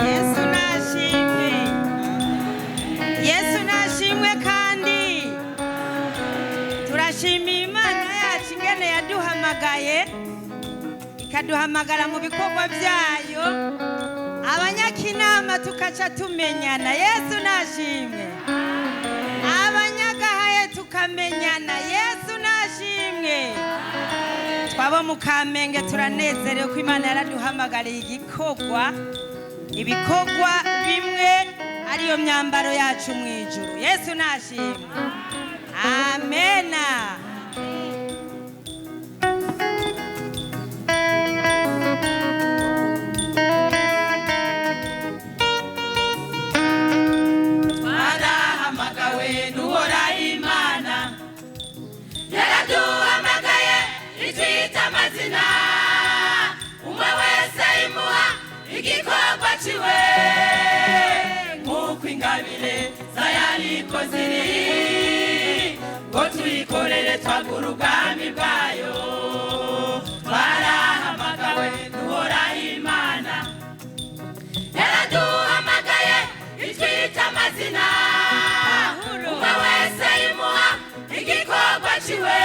Yesu nashimwe. Yesu nashimwe kandi turashimiye Imana yacu ingene yaduhamagaye ikaduhamagara mu bikorwa byayo, abanyakinama tukaca tumenyana. Yesu nashimwe. Abanyagahaye tukamenyana. Yesu nashimwe. Twaba mu Kamenge turanezerewe ko Imana yaraduhamagariye igikorwa, ibikorwa bimwe ariyo myambaro yacu mu ijuru. Yesu nashimwe. Amena. Twarahamagawe n'Uhoraho Imana, yaraduhamagaye itwita amazina, umwe wese imuha igikorwa ciwe, nk'uko ingabire zayariko ziri, ngo tuyikorere twagura ubwami bwayo. Twarahamagawe n'Uhoraho Imana, yaraduhamagaye itwita amazina, umwe wese imuha igikorwa ciwe,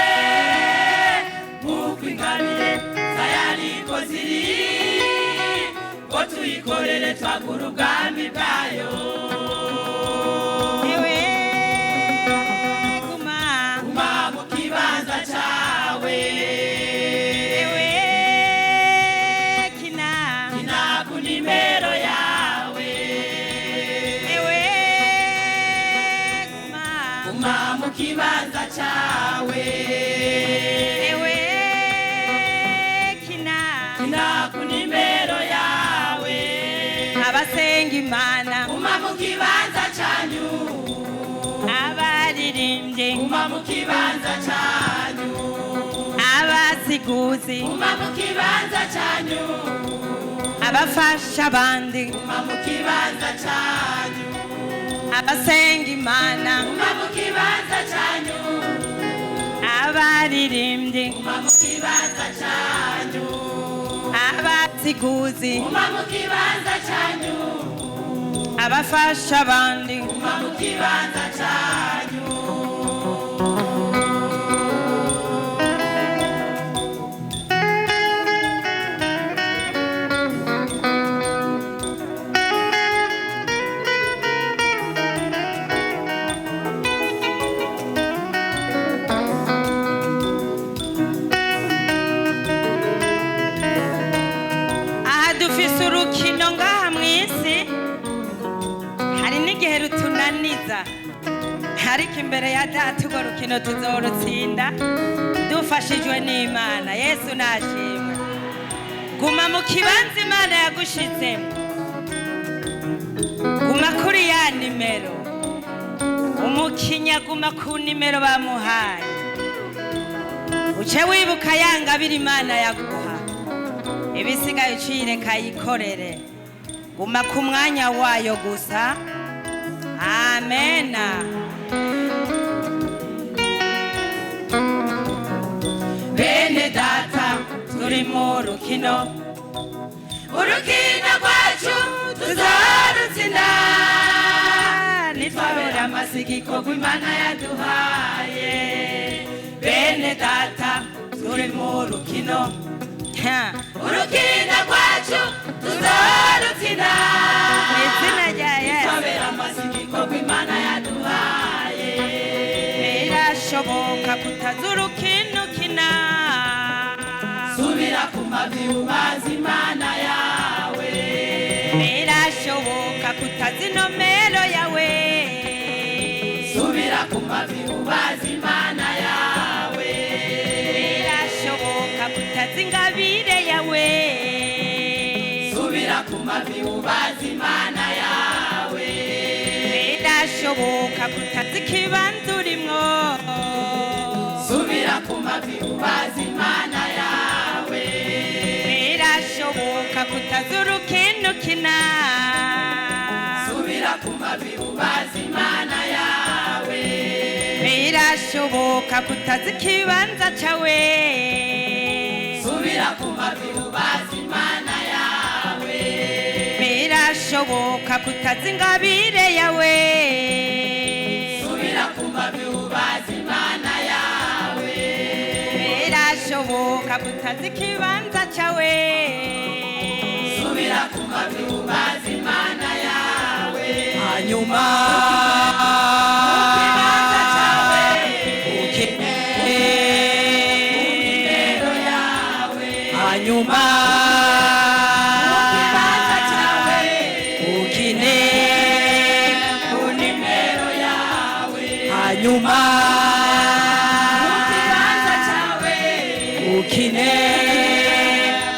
nk'uko ingabire zayariko ziri, ngo tuyikorere twagura ubwami bwayo. Ewe guma, Guma mu kibanza cawe, ewe kina, kina ku nimero yawe, ewe guma, guma mu kibanza cawe, ewe kina, kina ku nimero yawe, abasenga Imana, guma mu kibanza canyu, abaririmbyi, guma mu kibanza canyu, abasiguzi, guma mu kibanza canyu, abafasha abandi, guma mu kibanza canyu, abasenga Imana, guma mu kibanza canyu, abaririmbyi, guma mu kibanza canyu, abasiguzi, guma mu kibanza canyu, abafasha abandi, guma mu kibanza canyu. Aha dufise urukino ngaha mw'isi, hari n'igihe rutunaniza, ariko imbere ya Data urwo rukino tuzorutsinda dufashijwe n'Imana. Yesu nashimwe. Guma mu kibanza Imana yagushizemo, guma kuri ya nimero. Umukinya aguma ku nimero bamuhaye, uce wibuka ya ngabire Imana yaguha, ibisigaye uciyireka yikorere. Guma ku mwanya wayo gusa. Amena. Bene data turi mu rukino, urukino rwacu tuzarutsinda, nitwabera amasigiko Imana yaduhaye. Bene data turi mu rukino, Ha. urukino rwacu tuzarutsinda, Mu izina rya Yesu. nitwabera amasigiko Imana yaduhaye. Birashoboka kutaza urukino ukina, Subira ku mavi ubaze Imana yawe, birashoboka kutaza inomero yawe, subira ku mavi ubaze Imana yawe, birashoboka kutaza ingabire yawe, subira ku mavi ubaze Imana yawe, birashoboka kutaza ikibanza urimwo, subira ku mavi ubaze Imana yawe, birashoboka kutaza urukino ukina, subira ku mavi ubaze Imana yawe, Birashoboka kutazi ikibanza cawe. Subira ku mavi ubaze Imana yawe. Birashoboka kutazi ingabire yawe. Subira ku mavi ubaze Imana yawe. Birashoboka kutazi ikibanza cawe. Subira ku mavi ubaze Imana yawe. Hanyuma Ikibanza cawe. Ukine Nimero yawe. Hanyuma Ikibanza cawe. Ukine Ku nimero yawe. Hanyuma Ikibanza cawe. Ukine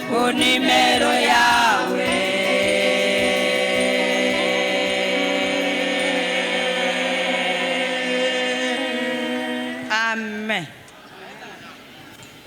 ku nimero yawe. Amen.